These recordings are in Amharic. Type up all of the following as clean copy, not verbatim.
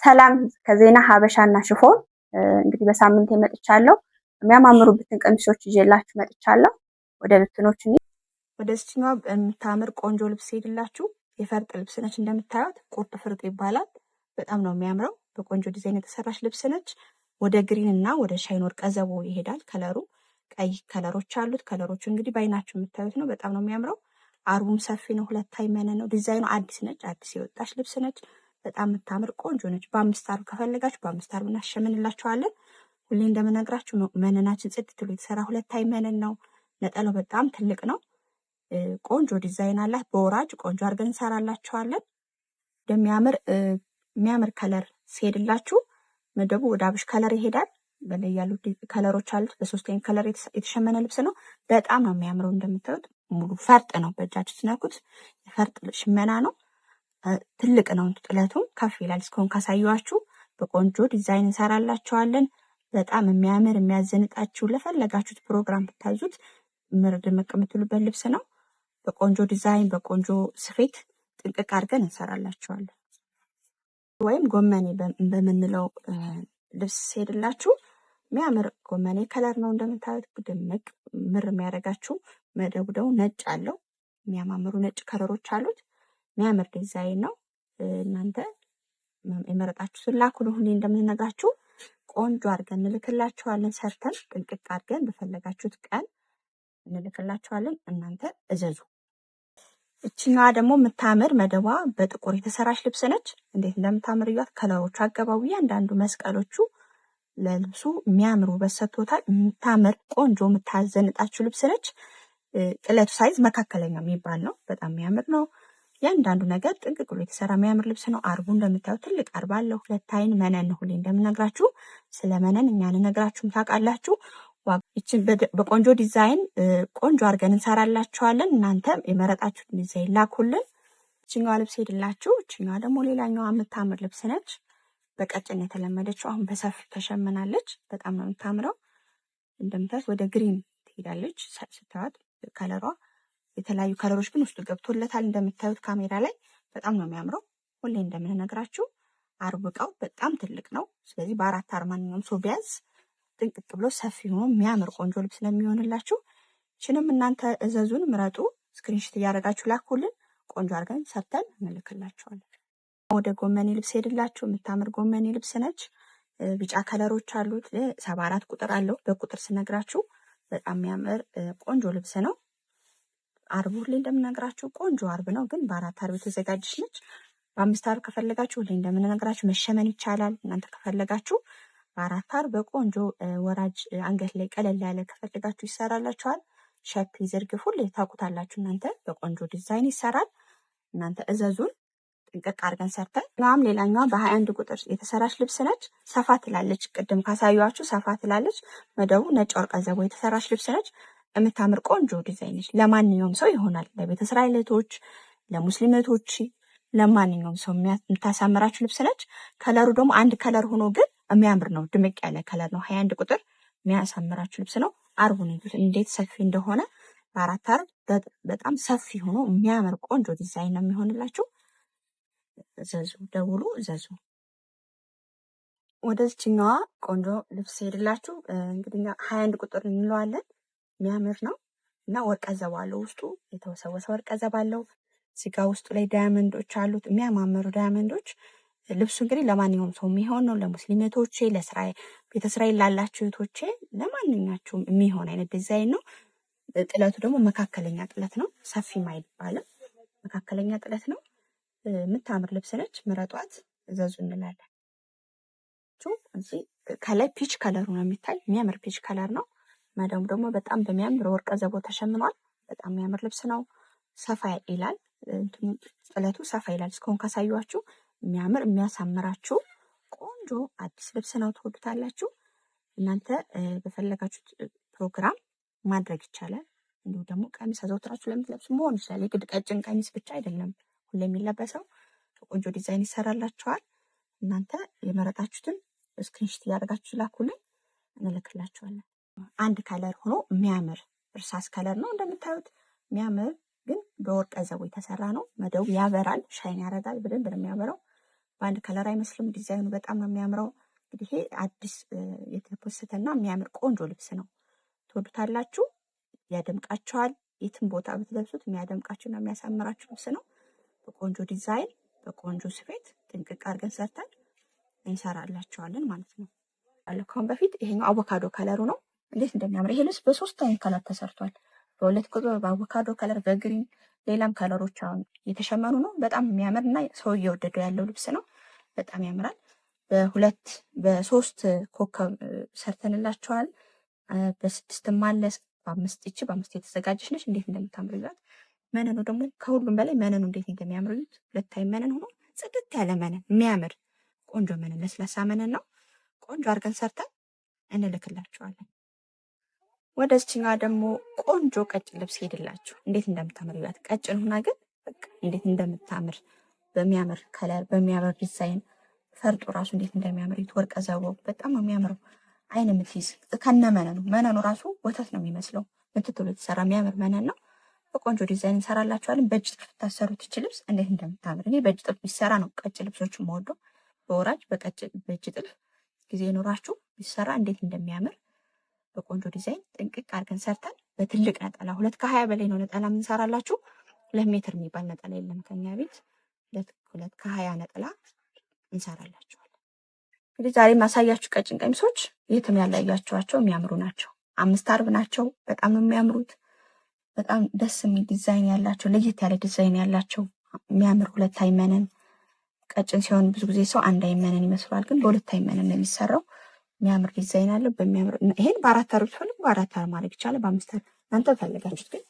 ሰላም ከዜና ሀበሻና ሽፎን እንግዲህ በሳምንት መጥቻለሁ። የሚያማምሩ ብትን ቀሚሶች ይዤላችሁ መጥቻለሁ። ወደ ብትኖች ወደዚችኛዋ የምታምር ቆንጆ ልብስ ሄድላችሁ። የፈርጥ ልብስ ነች እንደምታዩት፣ ቁርጥ ፍርጥ ይባላል። በጣም ነው የሚያምረው። በቆንጆ ዲዛይን የተሰራች ልብስ ነች። ወደ green እና ወደ shine ወርቀ ዘቦ ይሄዳል color ኡ። ቀይ color ኦች አሉት። color ኦቹ እንግዲህ በአይናችሁ የምታዩት ነው። በጣም ነው የሚያምረው። አርቡም ሰፊ ነው። ሁለት አይ መነን ነው። ዲዛይኑ አዲስ ነች። አዲስ የወጣች ልብስ ነች። በጣም የምታምር ቆንጆ ነች። በአምስት አርብ ከፈለጋችሁ በአምስት አርብ እናሸምንላችኋለን። ሁሌ እንደምነግራችሁ መነናችን ጽድት ብሎ የተሰራ ሁለት አይ መነን ነው። ነጠላው በጣም ትልቅ ነው። ቆንጆ ዲዛይን አላት። በወራጅ ቆንጆ አድርገን እንሰራላችኋለን። እንደሚያምር የሚያምር color ሲሄድላችሁ መደቡ ወደ አብሽ color ይሄዳል። በላይ ያሉ color ኦች አሉት። በሶስተኛ color የተሸመነ ልብስ ነው። በጣም ነው የሚያምረው። እንደምታዩት ሙሉ ፈርጥ ነው። በእጃችሁ ትነኩት ፈርጥ ሽመና ነው። ትልቅ ነው። ጥለቱም ከፍ ይላል። እስካሁን ካሳየኋችሁ በቆንጆ ዲዛይን እንሰራላችኋለን። በጣም የሚያምር የሚያዘንጣችሁ ለፈለጋችሁት ፕሮግራም ብታዙት ምር ድምቅ የምትሉበት ልብስ ነው። በቆንጆ ዲዛይን በቆንጆ ስፌት ጥንቅቅ አድርገን እንሰራላችኋለን። ወይም ጎመኔ በምንለው ልብስ ሲሄድላችሁ የሚያምር ጎመኔ color ነው። እንደምታዩት ድምቅ ምር የሚያደርጋችሁ መደቡ ደግሞ ነጭ አለው። የሚያማምሩ ነጭ color ኦች አሉት። የሚያምር ዲዛይን ነው። እናንተ የመረጣችሁትን ላኩልን። ሁሌ እንደምንነግራችሁ ቆንጆ አድርገን እንልክላችኋለን። ሰርተን ጥንቅቅ አድርገን በፈለጋችሁት ቀን እንልክላችኋለን። እናንተ እዘዙ። እችኛዋ ደግሞ የምታምር መደቧ በጥቁር የተሰራች ልብስ ነች። እንዴት እንደምታምር እያት። color ኦቹ አገባቡ እያንዳንዱ መስቀሎቹ ለልብሱ የሚያምር ውበት ሰጥቶታል። የምታምር ቆንጆ የምታዘንጣችሁ ልብስ ነች። ጥለቱ size መካከለኛ የሚባል ነው። በጣም የሚያምር ነው። እያንዳንዱ ነገር ጥንቅቅ ብሎ የተሰራ የሚያምር ልብስ ነው። አርቡ እንደምታዩት ትልቅ አርብ አለው። ሁለት አይን መነን ነው። ሁሌ እንደምነግራችሁ ስለ መነን እኛ እንነግራችሁም ታውቃላችሁ። ይችን በቆንጆ ዲዛይን ቆንጆ አድርገን እንሰራላችኋለን። እናንተ የመረጣችሁት ዲዛይን ላኩልን። እችኛዋ ልብስ ሄድላችሁ። እችኛዋ ደግሞ ሌላኛዋ የምታምር ልብስ ነች። በቀጭን የተለመደችው አሁን በሰፊው ተሸምናለች። በጣም ነው የምታምረው። እንደምታዩት ወደ green ትሄዳለች ስታዩት color ዋ የተለያዩ color ኦች ግን ውስጡ ገብቶለታል። እንደምታዩት ካሜራ ላይ በጣም ነው የሚያምረው። ሁሌ እንደምንነግራችሁ አርብ እቃው በጣም ትልቅ ነው። ስለዚህ በአራት አርብ ማንኛውም ሰው ቢያዝ ጥንቅቅ ብሎ ሰፊ ሆኖ የሚያምር ቆንጆ ልብስ ስለሚሆንላችሁ ችንም እናንተ እዘዙን፣ ምረጡ። screenshot እያደረጋችሁ ላኩልን። ቆንጆ አድርገን ሰርተን እንልክላችኋለን። ወደ ጎመኔ ልብስ ሄድላችሁ። የምታምር ጎመኔ ልብስ ነች። ቢጫ color ኦች አሉት። 74 ቁጥር አለው። በቁጥር ስነግራችሁ በጣም የሚያምር ቆንጆ ልብስ ነው። አርቡ ሁሌ እንደምነግራችሁ ቆንጆ አርብ ነው፣ ግን በአራት አርብ የተዘጋጀች ነች። በአምስት አርብ ከፈለጋችሁ ሁሌ እንደምንነግራችሁ መሸመን ይቻላል። እናንተ ከፈለጋችሁ በአራት አርብ በቆንጆ ወራጅ አንገት ላይ ቀለል ያለ ከፈለጋችሁ ይሰራላችኋል። shape ዝርግፍ ሁሌ ታውቁታላችሁ እናንተ በቆንጆ ዲዛይን ይሰራል። እናንተ እዘዙን ጥንቅቅ አድርገን ሰርተን ናም። ሌላኛዋ በ21 ቁጥር የተሰራች ልብስ ነች። ሰፋ ትላለች። ቅድም ካሳዩችሁ ሰፋ ትላለች። መደቡ ነጭ ወርቀ ዘቦ የተሰራች ልብስ ነች። የምታምር ቆንጆ ዲዛይን ነች። ለማንኛውም ሰው ይሆናል። ለቤተ እስራኤል እህቶች፣ ለሙስሊም እህቶች፣ ለማንኛውም ሰው የምታሳምራችሁ ልብስ ነች። color ኡ ደግሞ አንድ color ሆኖ ግን የሚያምር ነው። ድምቅ ያለ color ነው። 21 ቁጥር የሚያሳምራችሁ ልብስ ነው። አርቡን እንዴት ሰፊ እንደሆነ በአራት አርብ በጣም ሰፊ ሆኖ የሚያምር ቆንጆ ዲዛይን ነው የሚሆንላችሁ። እዘዙ፣ ደውሉ፣ እዘዙ። ወደዚችኛዋ ቆንጆ ልብስ ሄድላችሁ። እንግዲህ 21 ቁጥር እንለዋለን። የሚያምር ነው እና ወርቀ ዘብ አለው ውስጡ የተወሰወሰ ወርቀ ዘብ አለው። እዚጋ ውስጡ ላይ diamond ኦች አሉት፣ የሚያማምሩ diamond ኦች። ልብሱ እንግዲህ ለማንኛውም ሰው የሚሆን ነው። ለሙስሊም እህቶቼ፣ ቤተ እስራኤል ላላችሁ እህቶቼ፣ ለማንኛቸውም የሚሆን አይነት ዲዛይን ነው። ጥለቱ ደግሞ መካከለኛ ጥለት ነው። ሰፊም አይባልም፣ መካከለኛ ጥለት ነው። የምታምር ልብስ ነች። ምረጧት፣ እዘዙ እንላለን። እዚህ ከላይ peach color ኡ ነው የሚታይ፣ የሚያምር peach color ነው። መደቡ ደግሞ በጣም በሚያምር ወርቀ ዘቦ ተሸምኗል። በጣም የሚያምር ልብስ ነው። ሰፋ ይላል፣ ጥለቱ ሰፋ ይላል። እስካሁን ካሳዩችሁ የሚያምር የሚያሳምራችሁ ቆንጆ አዲስ ልብስ ነው። ትወዱታላችሁ። እናንተ በፈለጋችሁት ፕሮግራም ማድረግ ይቻላል። እንዲሁም ደግሞ ቀሚስ አዘውትራችሁ ለምትለብሱ መሆን ይችላል። የግድ ቀጭን ቀሚስ ብቻ አይደለም ሁሌ የሚለበሰው። ቆንጆ ዲዛይን ይሰራላችኋል። እናንተ የመረጣችሁትን screenshot እያደረጋችሁ ላኩልን፣ እንልክላችኋለን። አንድ color ሆኖ የሚያምር እርሳስ color ነው እንደምታዩት የሚያምር ግን በወርቀ ዘቦ የተሰራ ነው። መደቡ ያበራል፣ shine ያደርጋል። በደንብ ነው የሚያበራው። በአንድ color አይመስልም። ዲዛይኑ በጣም ነው የሚያምረው። እንግዲህ ይሄ አዲስ የተፖሰተና የሚያምር ቆንጆ ልብስ ነው። ትወዱታላችሁ፣ ያደምቃችኋል። የትም ቦታ ብትለብሱት የሚያደምቃችሁና የሚያሳምራችሁ ልብስ ነው። በቆንጆ ዲዛይን በቆንጆ ስፌት ጥንቅቅ አድርገን ሰርተን እንሰራላችኋለን ማለት ነው። ከአሁን በፊት ይሄኛው አቮካዶ color ኡ ነው። እንዴት እንደሚያምር ይሄ ልብስ በሶስት አይነት color ተሰርቷል። በሁለት ቁጥር፣ በአቮካዶ color፣ በ green፣ ሌላም color ኦች አሁን እየተሸመኑ ነው። በጣም የሚያምር እና ሰው እየወደደው ያለው ልብስ ነው። በጣም ያምራል። በሁለት በሶስት ኮከብ ሰርተንላቸዋል። በስድስትም አለ፣ በአምስት። ይቺ በአምስት የተዘጋጀች ነች። እንዴት እንደምታምር እዩት። መነኑ ደግሞ ከሁሉም በላይ መነኑ እንዴት እንደሚያምር እዩት። ሁለት አይ መነን ሆኖ ጽድት ያለ መነን፣ የሚያምር ቆንጆ መነን፣ ለስላሳ መነን ነው። ቆንጆ አድርገን ሰርተን እንልክላቸዋለን። ወደዚችኛዋ ደግሞ ቆንጆ ቀጭን ልብስ ሄድላችሁ። እንዴት እንደምታምር እዩት። ቀጭን ሁና ግን በቃ እንዴት እንደምታምር፣ በሚያምር color በሚያምር ዲዛይን፣ ፈርጡ ራሱ እንዴት እንደሚያምር እዩት። ወርቀ ዘቦ በጣም ነው የሚያምረው። አይን የምትይዝ ከነ መነኑ፣ መነኑ ራሱ ወተት ነው የሚመስለው። ምትት ብሎ የተሰራ የሚያምር መነን ነው። በቆንጆ ዲዛይን እንሰራላችኋለን። በእጅ ጥልፍ ታሰሩት ይች ልብስ እንዴት እንደምታምር። እኔ በእጅ ጥልፍ ቢሰራ ነው ቀጭን ልብሶች የምወደው። በወራጅ በቀጭን በእጅ ጥልፍ ጊዜ ይኖራችሁ ቢሰራ እንዴት እንደሚያምር፣ በቆንጆ ዲዛይን ጥንቅቅ አድርገን ሰርተን በትልቅ ነጠላ፣ 2.20 በላይ ነው ነጠላ የምንሰራላችሁ። 2 ሜትር የሚባል ነጠላ የለም ከኛ ቤት። 2.20 ነጠላ እንሰራላችኋለን። እንግዲህ ዛሬ ማሳያችሁ ቀጭን ቀሚሶች የትም ያላያችኋቸው የሚያምሩ ናቸው። አምስት አርብ ናቸው። በጣም ነው የሚያምሩት። በጣም ደስ የሚል ዲዛይን ያላቸው፣ ለየት ያለ ዲዛይን ያላቸው፣ የሚያምር ሁለት አይ መነን። ቀጭን ሲሆን ብዙ ጊዜ ሰው አንድ አይ መነን ይመስለዋል፣ ግን በሁለት አይ መነን ነው የሚሰራው። የሚያምር ዲዛይን አለው። በሚያምር ይሄን በአራት አርብ ብትፈልጉ በአራት አርብ ማድረግ ይቻላል። በአምስት አርብ እናንተ ፈልጋችሁት፣ ግን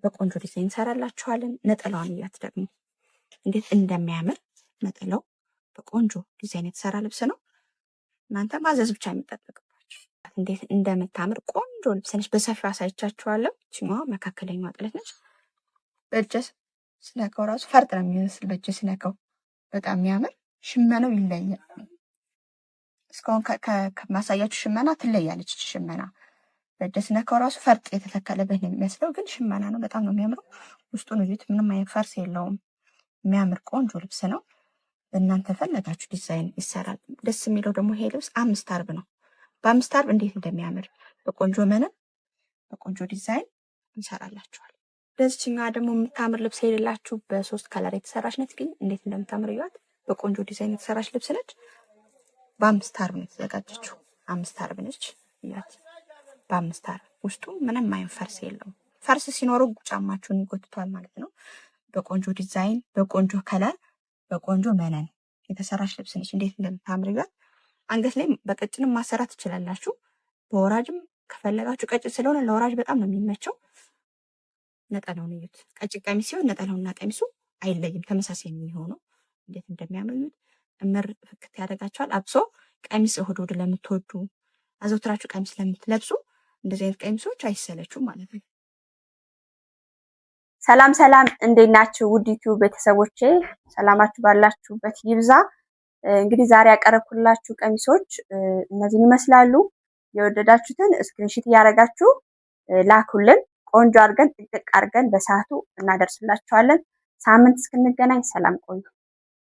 በቆንጆ ዲዛይን እንሰራላችኋለን። ነጠላዋን እያት ደግሞ እንዴት እንደሚያምር። ነጠላው በቆንጆ ዲዛይን የተሰራ ልብስ ነው። እናንተ ማዘዝ ብቻ የሚጠበቅባችሁ። እንዴት እንደምታምር ቆንጆ ልብስ ነች። በሰፊው አሳይቻችኋለሁ። ይችኛዋ መካከለኛዋ ጥለት ነች። በእጀ ስነካው ራሱ ፈርጥ ነው የሚመስል። በእጀ ስነካው በጣም የሚያምር ሽመናው ይለያል። እስካሁን ከማሳያችሁ ሽመና ትለያለች። ይቺ ሽመና በእጀ ስነካው ራሱ ፈርጥ የተተከለበት ነው የሚመስለው፣ ግን ሽመና ነው። በጣም ነው የሚያምረው። ውስጡን እዩት፣ ምንም አይነት ፈርስ የለውም። የሚያምር ቆንጆ ልብስ ነው። እናንተ ፈለጋችሁ ዲዛይን ይሰራል። ደስ የሚለው ደግሞ ይሄ ልብስ አምስት አርብ ነው። በአምስት አርብ እንዴት እንደሚያምር በቆንጆ መነን በቆንጆ ዲዛይን እንሰራላችኋል። በዚችኛዋ ደግሞ የምታምር ልብስ የሌላችሁ በሶስት color የተሰራች ነች። ግን እንዴት እንደምታምር እዩዋት። በቆንጆ ዲዛይን የተሰራች ልብስ ነች። በአምስት አርብ ነው የተዘጋጀችው። አምስት አርብ ነች፣ እያት። በአምስት አርብ ውስጡ ምንም አይነት ፈርስ የለውም። ፈርስ ሲኖረው ጫማችሁን ይጎትቷል ማለት ነው። በቆንጆ ዲዛይን በቆንጆ color በቆንጆ መነን የተሰራች ልብስ ነች። እንዴት እንደምታምር እዩዋት። አንገት ላይ በቀጭንም ማሰራት ትችላላችሁ። በወራጅም ከፈለጋችሁ ቀጭን ስለሆነ ለወራጅ በጣም ነው የሚመቸው። ነጠላውን እዩት። ቀጭን ቀሚስ ሲሆን ነጠላውና ቀሚሱ አይለይም፣ ተመሳሳይ የሚሆነው። እንዴት እንደሚያምር እዩት። እምር ፍክት ያደርጋቸዋል። አብሶ ቀሚስ እሁድ እሁድ ለምትወዱ፣ አዘውትራችሁ ቀሚስ ለምትለብሱ እንደዚህ አይነት ቀሚሶች አይሰለቹም ማለት ነው። ሰላም ሰላም፣ እንዴት ናችሁ? ውድ ዩቲዩብ ቤተሰቦቼ ሰላማችሁ ባላችሁበት ይብዛ። እንግዲህ ዛሬ ያቀረብኩላችሁ ቀሚሶች እነዚህን ይመስላሉ። የወደዳችሁትን screenshot እያደረጋችሁ ላኩልን። ቆንጆ አድርገን ጥንቅቅ አድርገን በሰዓቱ እናደርስላችኋለን። ሳምንት እስክንገናኝ ሰላም ቆዩ።